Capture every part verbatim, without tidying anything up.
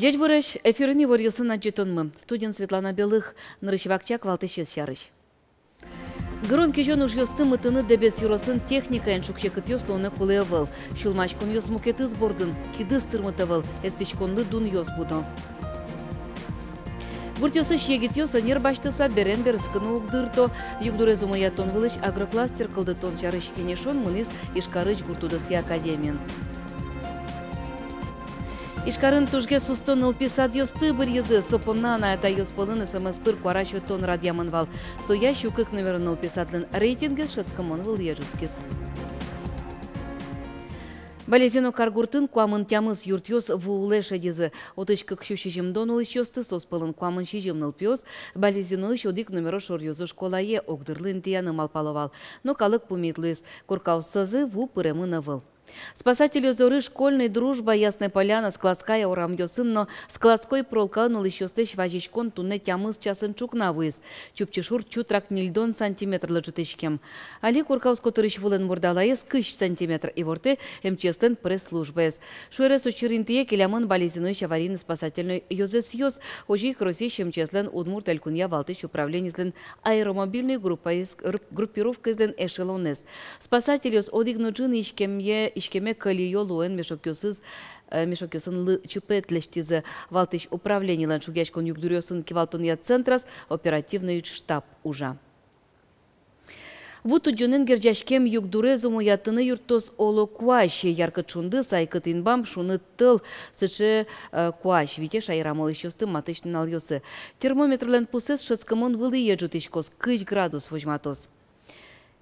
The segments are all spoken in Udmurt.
Ӟечбуресь! Эфирын иворъёсын адӟытонмы. Студиын Светлана Белых. Нырысь вакчияк валтӥсез сярысь. Гырон-кизён ужъёсты мытыны Дэбес ёросын техникаен шуг-секытъёс луыны кулэ ӧвӧл. Сюлмаськонъёс мукетыз бордын: кидыс тырмыт ӧвӧл, эстӥськонлы дунъёс будо. Гуртъёсысь егитъёс ӧнер басьтыса берен берытскыны уг дырто. Югдурез умоятон вылысь агрокластер кылдытон сярысь кенешон мынӥз Ижкарысь гурт удысъя академиын. Ижкарын тужгес усто нылпи садъёсты быръизы. Со понна анай-атайёс пӧлын СМС пыр куара сётон радъямын вал. Соя сю кык номеро нылпи садлэн рейтингез шӧдскымон вылӥе ӝутскиз. Балезино каргуртын куамын тямыс юртъёс ву улэ шедизы. Отысь кык сю сизьымдон улӥсьёсты, соос пӧлын куамын сизьым нылпиос, Балезиноысь одӥг номеро шоръёзо школае огдырлы интыяны малпало вал. Но калык пумит луиз, коркаоссэзы ву пыремын ӧвӧл. Спасательёс доры Школьный, Дружба, Ясная Поляна, Складская урамъёсын но Складской проулкаын улӥсьёслэсь вазиськон туннэ тямыс часын ӵукна вуиз. Чупчи шур чутрак ньыльдон сантиметрлы ӝутӥськем. Али коркаос котырысь вулэн мурдалаез кызь сантиметр, ивортэ МЧС-лэн пресс-службаез. Шуэрес учыр интые келямын Балезиноысь аварийно-спасательной ёзэсъёс. Озьы ик Россиысь МЧС-лэн Удмурт Элькунъя валтӥсь управленизлэн аэромобильной группаез-, груп-, группировкаезлэн эшелонэз. Спасательёс одӥг но ӝыны иськеме, иськеме кӧльыё луэн мешокъёсыз, э, мешокъёсын лы-, чыпет лэсьтӥзы. Валтӥсь управленилэн шугъяськон югдуръёсын кивалтонъя центраз оперативной штаб ужа. Ву тудӟонэн герӟаськем югдурез умоятыны юрттоз оло куазь. Яркыт шунды, сайкыт инбам, шуныт тӧл — сыӵе, э, куазь вите шаерамы улӥсьёсты матысь нуналъёсы. Термометрлэн пусэз шӧдскымон вылӥе ӝутӥськоз, кызь градус возьматоз.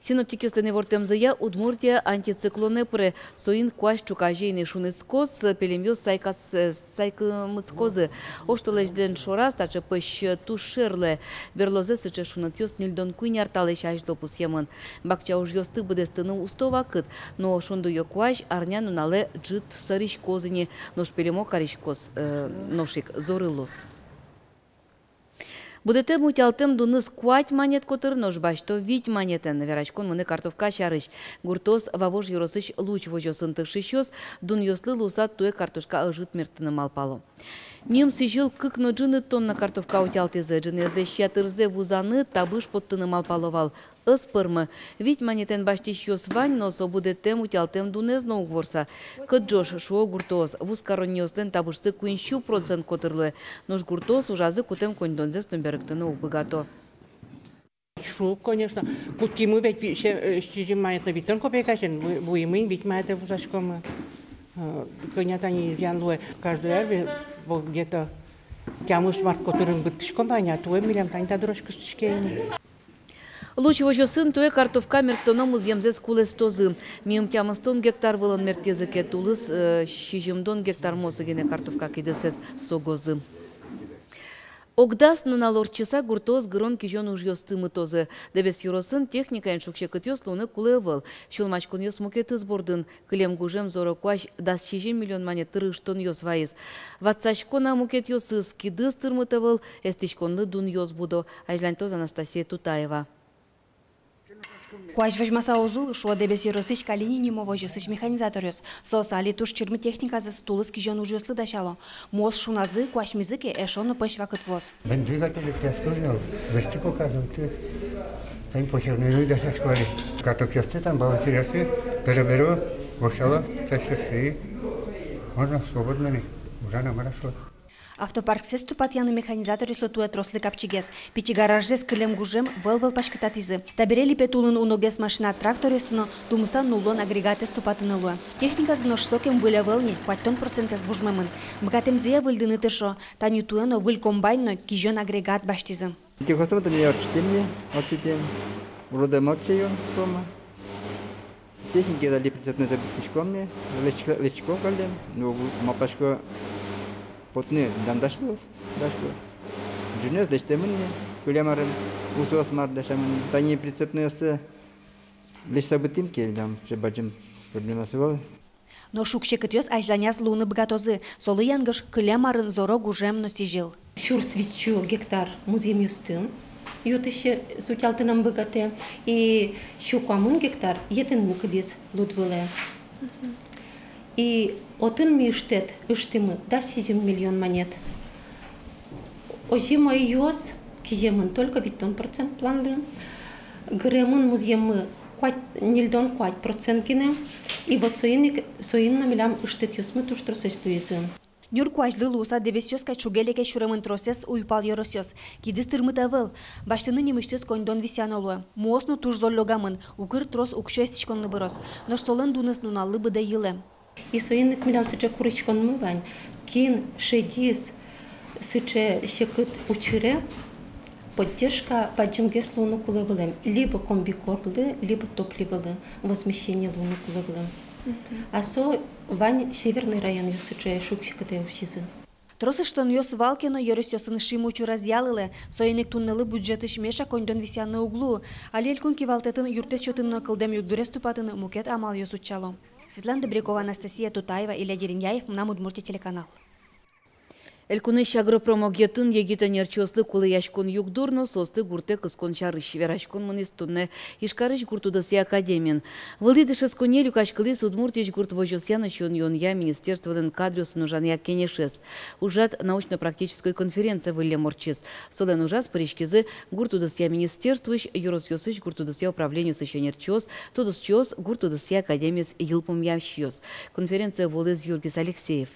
Синоптикъёслэн ивортэмзыя, Удмуртия антициклонэ пыре. Соин куазь ӵуказе ини шунытскоз, пилемъёс сайкас-, э, сайкымытскозы. Оштолэзьлэн шораз таӵе пӧсь туж шер луэ. Берлозэ сыӵе шунытъёс ньыльдон куинь ар талэсь азьло пусъемын. Бакча ужъёсты быдэстыны усто вакыт, но шундыё куазь арня нуналэ ӝыт сӧриськоз ини, нош пилемо кариськоз, э, нош ик зоры луоз. Будэтэм-утялтэм дуныз куать манет котыр, нош басьто вить манетэн. Вераськон мынэ картовка сярысь. Гуртоос Вавож ёросысь Луч возёсын тыршисьёс. Дунъёслы луыса туэ картошка ӧжыт мерттыны малпало. Миым сӥзьыл кык но ӝыны тонна картовка утялтӥзы. Ӝыныезлэсь ятырзэ вузаны, табыш поттыны малпало вал. Ӧз пӧрмы. Вить манетэн басьтӥсьёс вань, но со будэтэм-утялтэм дунэз но уг ворса. Кыӵе ӝож, шуо гуртоос, вузкаронниослэн табышсы куинь сю процент котыр луэ. Нош гуртоос ужазы кутэм коньдонзэс но берыктыны уг быгато. Шуг, конечно. Кутскимы ведь ви-, се-, э, сизьым манет но витьтон копейка сямен, ву-, вуимы ини, вить манетэ вузаськомы. Э, кӧня тани изъян луэ. Каждый ар ве-, вол где-то тямыс манет котырын быдтӥськом вал ини, а туэ милям тани та дырозь кыстӥське ини. Луч возёсын туэ картовка мерттоно музъемзэс кулэстозы. Миым тямыстон гектар вылын мерттӥзы ке, тулыс, э, сизьымдон гектар мосо гинэ картовка кидысэз согозы. Огдас нунал ортчыса гуртоос гырон-кизён ужъёсты мытозы. Дэбес ёросын техникаен шуг-секытъёс луыны кулэ ӧвӧл. Сюлмаськонъёс мукетыз бордын. Кылем гужем зоро куазь дас сизьым миллион манет тырыштонъёс вайиз. Ватсасько на мукетъёсыз: кидыс тырмыт ӧвӧл, эстӥськонлы дунъёс будо. Азьлантоз Анастасия Тутаева. Куазь возьмаса уз улы, шуо Дэбес ёросысь Калинин нимо возёсысь механизаторъёс. Соос али туж чырмы техниказэс тулыс кизён ужъёслы дасяло. Муос шуназы, куасьмизы ке, эшшо но пӧсь вакыт вуоз. Бен двигатель пиаскыльно, вести показывает. Тань почернили дасясько али. Катокъёсты там, балансиръёсты, бере-бере, вошало, чаще всего. Можно свободно не, уже на маршрут. Автопарксэс тупатъяны механизаторъёслы туэ трослы капчигес. Пичи гаражзэс кылем гужем вӧл-вӧл паськытатӥзы. Табере липет улын уногес машина, тракторъёсты но тумыса нуллон агрегатэз тупатыны луэ. Техниказы нош сокем выль ӧвӧл ни, куатьтон процентэз вужмемын. Быгатэмзыя выльдыны тыршо. Тани туэ но выль комбайн но кизён агрегат басьтӥзы. Техосмотр ортчытӥм ни, ортчытӥм. Уродэ мар чейон, шуом. Техникаез али прицепнойзэ быдтӥськом ни, лэсьтӥсько, лэсьтӥсько каллен, но малпасько потыны, дан дась луоз, дась луоз. Ӝыныз лэсьтэмын ни, кылем арын, усос мар дасямын ни. Тани прицепнойёссэ лэсьтыса быдтӥм ке, там сыӵе бадӟым проблемаос ӧвӧл. Но шуг-секытъёс азьланяз луыны быгатозы, солы янгыш кылем арын зоро гужем но сӥзьыл. Сюрс витьсю гектар музъемъёсты ю-тысьсэ утялтыны ӧм быгатэ, и сю куамын гектар йӧтыны кылиз луд вылэ. И отын ми ыштэт ыштӥмы дас сизьым миллион манет. Озимой юос киземын только витьтон процент планлы. Гыремын музъеммы куать, ньыльдон куать процент гинэ. И вот соин ик, соин но милям ыштэтъёсмы туж тросэсь луизы. Нюр куазьлы луыса дэбесъёс кадь шуге-леке сюремын тросэз уйпал ёросъёс. Кидыс тырмыт ӧвӧл. Басьтыны нимысьтыз коньдон висъяно луэ. Муос но туж золлёгамын, укыр трос уксё эстӥськонлы быроз. Нош солэн дуныз нуналлы быдэ йылэ. И соин ик милям сыӵе куриськонмы вань. Кин шедиз сыӵе секыт учыре, поддержка бадӟымгес луыны кулэ вылэм. Либо комбикормлы, либо топливолы возмещение луыны кулэ вылэм. Мгм. А со вань северный районъёс сыӵе шуг-секытэ усизы. Трос ыштонъёс вал ке но, ёросъёсын шим учыр ӧз ялылэ. Соин ик туннэлы бюджетысь меӵак коньдон висъяны уг луы. Али элькун кивалтэтын юрттэт счётын но кылдэм югдурез тупатыны мукет амалъёс утчало. Светлана Добрякова, Анастасия Тутаева, Илья Дерендяев, «Мынам Удмуртие» телеканал. Элькунысь агропромогъетын егит ӧнерчиослы кулэяськон югдур но соосты гуртэ кыскон сярысь вераськон мынӥз туннэ Ижкарысь гурт удысъя академиын. Вылӥ дышетсконэ люкаськылӥз Удмуртиысь гурт возёсъя но сиён-юонъя министерстволэн кадръёсын ужанъя кенешез. Ужрад научно-практической конференция выллем ортчиз. Солэн ужаз пыриськизы гурт удысъя министерствоысь, ёросъёсысь гурт удысъя управлениосысь ӧнерчиос, тодосчиос, гурт удысъя академиез йылпумъясьёс. Конференцие вуылӥз Юргис Алексеев.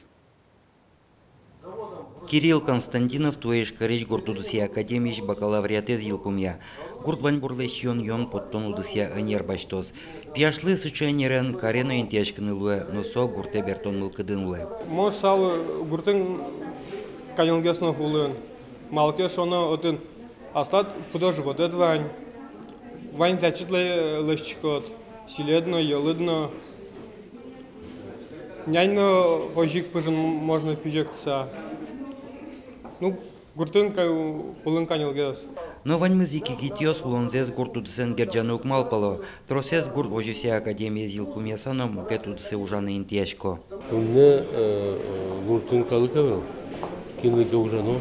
Кирилл Константинов туэ Ижкарысь гурт удысъя академиысь бакалавриатэз йылпумъя. Гурт ваньбурлэсь сиён-юон поттон удысъя ӧнер басьтоз. Пияшлы сыӵе ӧнерен каре но интыяськыны луэ, но со гуртэ бертон мылкыдын улэ. Мон шуысал, гуртын каньылгес но улын. Малы ке шуоно, отын аслад пудо-животэд вань, ваньзэ ачид лэ-, лэсьтӥськод, сӥльыд но, йӧлыд но. Нянь но озьы ик пыжын можно пижектыса. Ну, гуртын ка-, пӧлын каньылгес. Но ваньмыз ик егитъёс улонзэс гурт удысэн герӟаны уг малпало. Тросэз гурт возёсъя академиез йылпумъяса но мукет удысэ ужаны интыясько. Туннэ, э, э, гуртын калык ӧвӧл, кинлы ке ужано.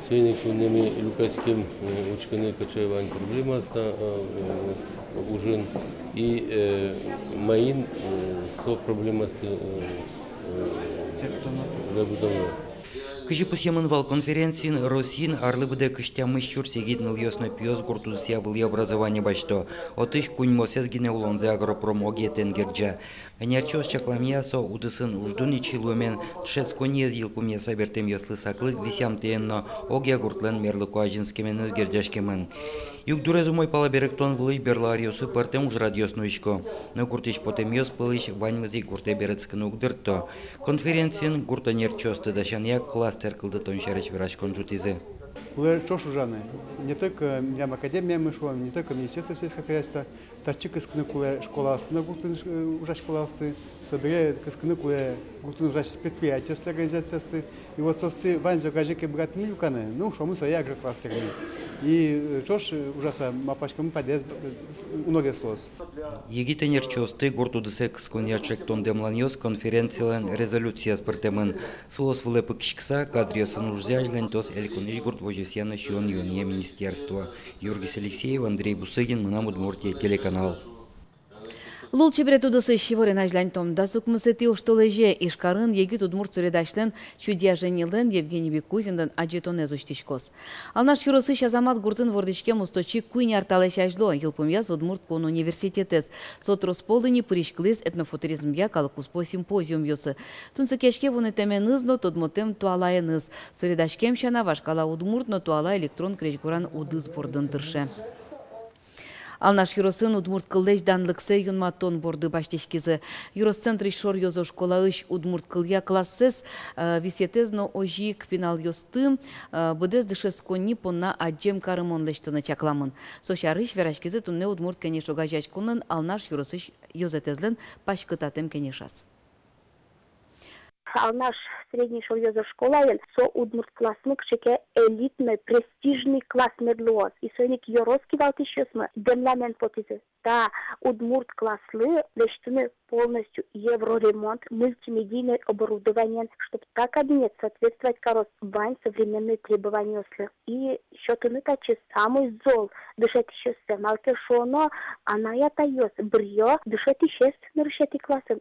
Соин ик туннэ ми люкаським, э, учкыны, кыӵе вань проблемаос та, э, э, ужын. И, э, маин, э, со проблемаосты, э, э, лэбыдоно. Кызьы пусъемын вал конференциын, Россиын арлы быдэ кызь тямыс сюрс егит нылъёс но пиос гурт удысъя вылӥ образование басьто. Отысь куиньмосэз гинэ улонзэ агропромогъетэн герӟа. Ӧнерчиос чакламъя, со удысын уждун ичи луэмен, дышетсконниез йылпумъяса бертэмъёслы саклык висъямтэен но огъя гуртлэн мерлыко азинскеменыз герӟаськемын. Югдурез умой пала берыктон вылысь берло аръёсы пӧртэм ужрадъёс нуисько. Но гуртысь потэмъёс пӧлысь ваньмыз ик гуртэ берытскыны уг дырто. Конференциын гурт ӧнерчиосты дасянъя кластер кылдытон сярысь вераськон ӝутӥзы. Кулэ ӵош ужаны. Не только милям академиямы, шуом, не только Министерство сельского хозяйства. Татчы кыскыны кулэ школаосты но, гуртын, э, ужась школаосты, собере кыскыны кулэ гуртын ужась предприятиосты, организациосты. И вот соосты ваньзэ огазьы ке быгатӥмы люканы, ну, шуомы сое агрокластермы. И, э, ӵош, э, ужаса, малпаськом, падъезд, э, уногес луоз. Егит ӧнерчиосты гурт удысэ кысконъя ӵектон-дэмланъёс конференцилэн резолюцияз пыртэмын. Соос вылэ пыкиськыса, кадръёсын ужзэ азьланьтоз элькунысь гурт возёсъя но сиён-юонъя министерство. Юргис Алексеев, Андрей Бусыгин, «Мынам Удмуртие» телеканал. Лулчеберет удысысь иворен азьланьтом. Дас укмысэтӥ оштолэзе Ижкарын егит удмурт суредасьлэн Чудья Женелэн, Евгений Бекузинлэн адӟетонэз усьтӥськоз. Алнаш ёросысь Азамат гуртын вордӥськем усточи куинь ар талэсь азьло йылпумъяз Удмурт кун университетэз. Со трос пол ини пыриськылӥз этнофутуризмъя калыккуспо симпозиумъёсы. Тунсыкъяське вунэтэменыз но тодмотэм туалаеныз. Суредаськем сяна, вашкала удмурт но туала электрон крезьгуран удыс бордын тырше. Алнаш ёросын удмурт кыллэсь данлыксэ юнматон борды басьтӥськизы. Ёросцентрысь шоръёзо школаысь удмурт кылъя классэз, э, висъетэз но озьы ик пиналъёсты, э, быдэс дышетсконни понна адӟем карымон лэсьтыны чакламын. Со сярысь вераськизы туннэ «Удмурт кенеш» огазеяськонлэн Алнаш ёросысь ёзэтэзлэн паськытатэм кенешаз. Алнаш средней шоръёзо школаын со удмурт классмы кыӵе ке элитной, престижный класс мед луоз. И соин ик ёрос кивалтӥсьёсмы дэмланэн потӥзы та удмурт класслы лэсьтыны полностью евроремонт, мультимедийной оборудованиен, чтоб та кабинет соответствовать кароз вань современной требованиослы. И сётыны татчы самой зол дышетӥсьёссэ, малы ке шуоно анай-атайёс быръё дышетӥсез нырысетӥ классын.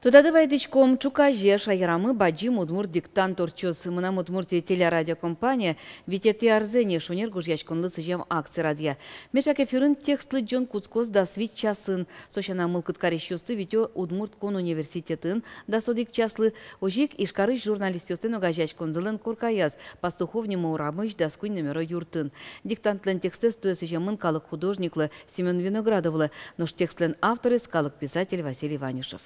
Тодады вайытӥськом: ӵуказе шаерамы бадӟым удмурт диктант ортчоз. «Мынам Удмуртие» телерадиокомпания витетӥ арзэ ни шонер гожъяськонлы сӥзем акци радъя. Меӵак эфирын текст лыдӟон кутскоз дас вить часын. Со сяна, мылкыд карисьёсты витё Удмурт кун университетын дас одӥг часлы, озьы ик Ижкарысь журналистъёслэн огазеяськонзылэн коркаяз, Пастухов нимо урамысь дас куинь номеро юртын. Диктантлэн текстэз туэ сӥземын калык художниклы Семён Виноградовлы, нош текстлэн авторез — калык писатель Василий Ванюшев.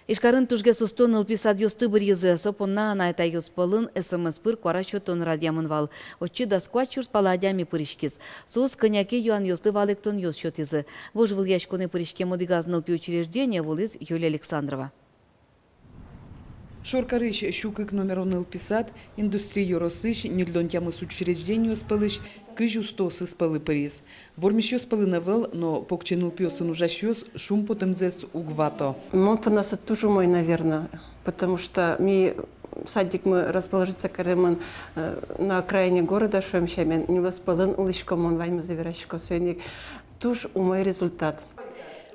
Ижкарын тужгес усто нылпи садъёсты быръизы. Со понна анай-атайёс пӧлын СМС пыр куара сётон радъямын вал. Отчы дас куать сюрс пала адями пыриськиз. Соос кӧня ке юанъёслы валэктонъёс сётӥзы. Вожвылъяськонэ пыриськем одӥгаз нылпи учреждение вуылӥз Юлия Александрова. Шоркарысь сю кык номеро нылпи сад Индустрий ёросысь ньыльдон тямыс учреждениос пӧлысь кызь устоосыз пӧлы пыриз. Вормисьёс пӧлын ӧвӧл, но покчи нылпиосын ужасьёс шумпотэмзэс уг вато. Мон понна со туж умой, наверно, потому что ми садикмы расположиться каремын, э, на окраине города, шуом сямен, нюлэс пӧлын улӥськом, мон ваньмызэ верасько, соин ик туж умой результат.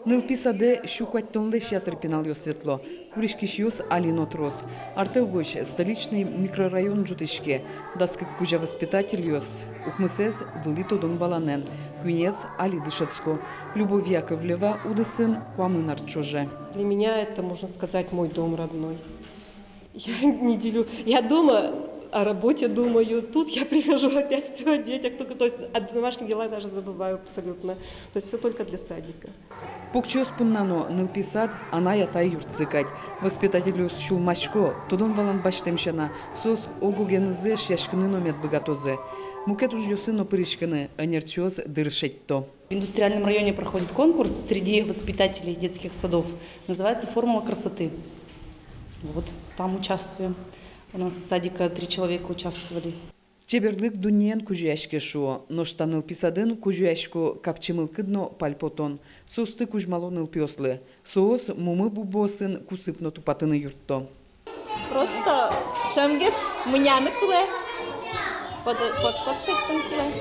Нылпи садэ сю куатьтонлэсь ятыр пиналъёс ветло. Пыриськисьёс али но трос. Артэ угось столичный микрорайон ӝутӥське. Дас кык кузя воспитательёс. Укмысэз вылӥ тодон-валанэн, куинез али дышетско. Любовь Яковлева удысын куамын ар ӵоже. Для меня это, можно сказать, мой дом родной. Я не делю. Я дома о работе думаю, тут я прихожу, опять всё о детях. Только, то есть о домашних делах даже забываю абсолютно. То есть всё только для садика. Покчиос понна но нылпи сад анай-атай юртсы кадь. Воспитательёс сюлмасько, тодон-валан басьтэм сяна, соос ог-огенызы эшъяськыны но мед быгатозы. Мукет ужъёсы но пыриськыны ӧнерчиос дыр шедьто. В Индустриальном районе проходит конкурс среди воспитателей детских садов. Называется «Формула красоты». Вот, там участвуем. У нас с садика три человека участвовали. Чеберлык дуннеен кузёяське, шуо, нош та нылпи садын кузёясько капчи мылкыд но пальпотон. Соосты кузьмало нылпиослы. Соос мумы-бубыосын кусып но тупатыны юртто. Просто ӵемгес мыняны кулэ, под-, подход шедьтыны кулэ.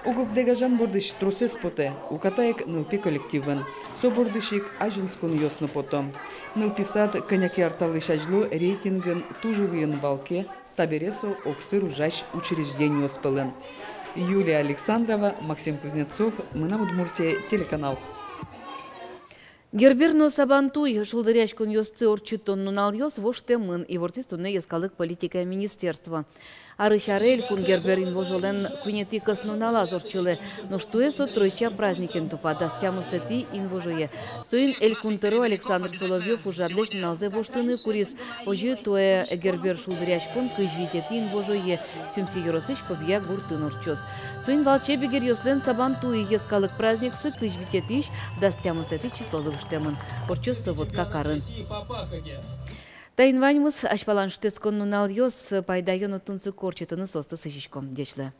Ог-огдэ гажан бордысь тросэз потэ, уката ик нылпи коллективын. Со бордысь ик азинсконъёс но пото. Нылпи сад кӧня ке ар талэсь азьло рейтингын туж улӥын вал ке, табере со огсыр ужась учреждениос пӧлын. Юлия Александрова, Максим Кузнецов, «Мынам Удмуртие» телеканал. Гербер но Сабантуй шулдыръяськонъёсты ортчытон нуналъёс воштэмын, ивортӥз туннэ йӧскалык политикая министерство. Арысь аре Элькун Гербер инвожолэн куинетӥ кӧснуналаз ортчылэ, нош туэ со тройча праздникен тупа, дас тямысэтӥ инвожое. Соин Элькун тӧро Александр Соловьёв ужрадлэсь нуналзэ воштыны куриз. Озьы туэ Гербер шулдыръяськон кызь витетӥ инвожое Сюмси ёросысь Кобия гуртын ортчоз. Соин валче бигеръёслэн Сабантуй йӧскалык праздниксы кызь витетӥсь дас тямысэтӥ числолы выжтэмын. Ортчоз со Воткакарын. Таин ваньмыз. Азьпалан шутэтскон нуналъёс, пайдаё но тунсыко ортчытыны соосты сӥзиськом. Ӟеч луэ.